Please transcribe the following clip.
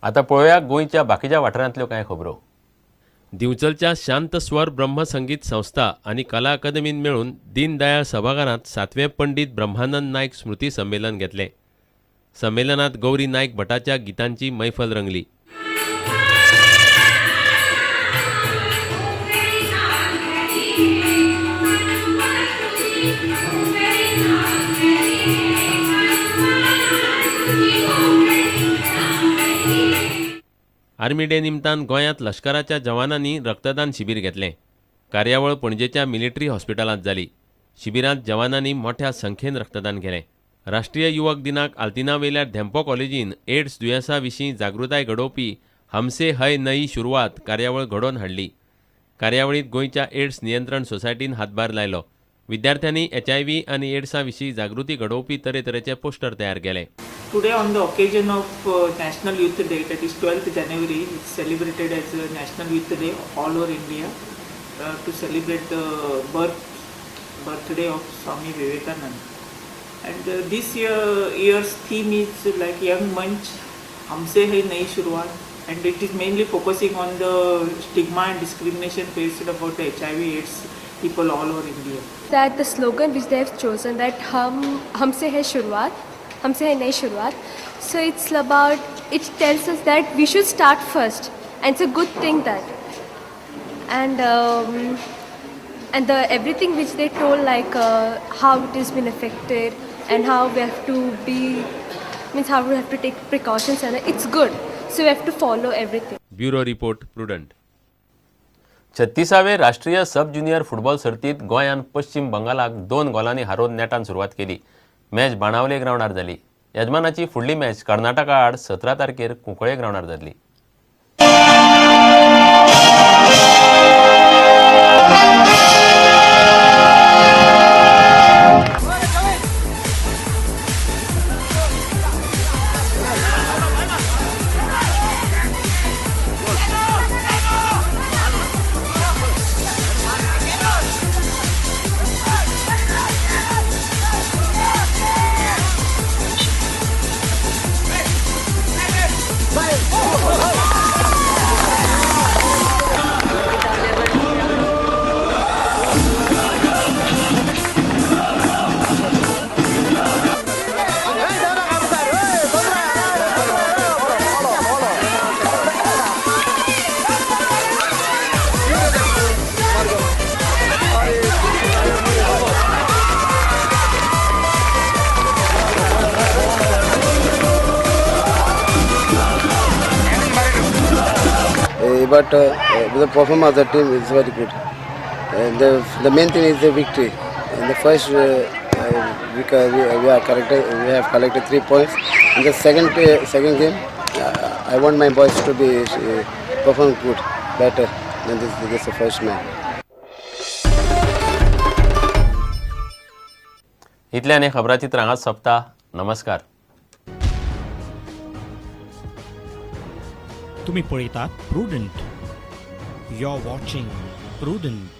आतां पळोवया गोंयच्या बाकीच्या वाठारांतल्यो कांय खबरो. दिवचलच्या शांत स्वर ब्रह्मसंगीत संस्था आनी कला अकादमीन मेळून दीनदयाळ सभाघरांत सातवें पंडित ब्रह्मानंद नायक स्मृती संमेलन घेतलें. संमेलनात गौरी नायक भटाच्या गितांची मैफल रंगली. आर्मी डे निमतान गोंयांत लश्कराच्या जवानांनी रक्तदान शिबीर घेतलें. कार्यावळ पणजेच्या मिलिटरी हॉस्पिटलांत जाली. शिबिरांत जवानांनी मोठ्या संख्येन रक्तदान केलें. राष्ट्रीय युवक दिनाक आल्तिना वयल्या धेंपो कॉलेजीन एड्स दुयेंसा विशीं जागृताय घडोवपी हमसे है नई शुरवात कार्यावळ घडोवन हाडली. कार्यावळींत गोंयच्या एड्स नियंत्रण सोसायटीन हातभार लायलो. विद्यार्थ्यांनी एचआयव्ही आनी एड्सा विशीं जागृती घडोवपी तरेतरेचे पोस्टर तयार केले. Today, on the occasion of National Youth Day, that is 12th January, it's celebrated as a National Youth Day all over India to celebrate the birthday of Swami Vivekananda. And this year's theme is like Young Manch, Humse Hai Nayi Shuruat, and it is mainly focusing on the stigma and discrimination faced about the HIV AIDS people all over India. That the slogan which they have chosen, that हम हमसे है शुरुआत, हमसे है नई शुरुआत, so it's about, it tells us that we should start first, and it's a good thing that and the everything which they told, like how it has been affected and how we have to be, means how we have to take precautions, and it's good, so we have to follow everything. Bureau report, Prudent. 36वे राष्ट्रीय सब junior football सर्तीत गोंयान पश्चिम बंगालाक 2 गोलांनी हारोवन नेटान सुरवात केली. Match Benaulim ग्रावंडार जाली. येजमानाची फुडली match Karnataka आड 17 तारखेर कुंकळे ग्रावंडार जातली. But the performance of the team is very good. And the main thing is the victory. In the first, we have collected 3 points. In the second game, I want my boys to be perform good, better than this the first match. इतल्यान हें खबराचित्र हांगाच सोंपता. नमस्कार. तुम्ही पळयतात prudent. You are watching Prudent.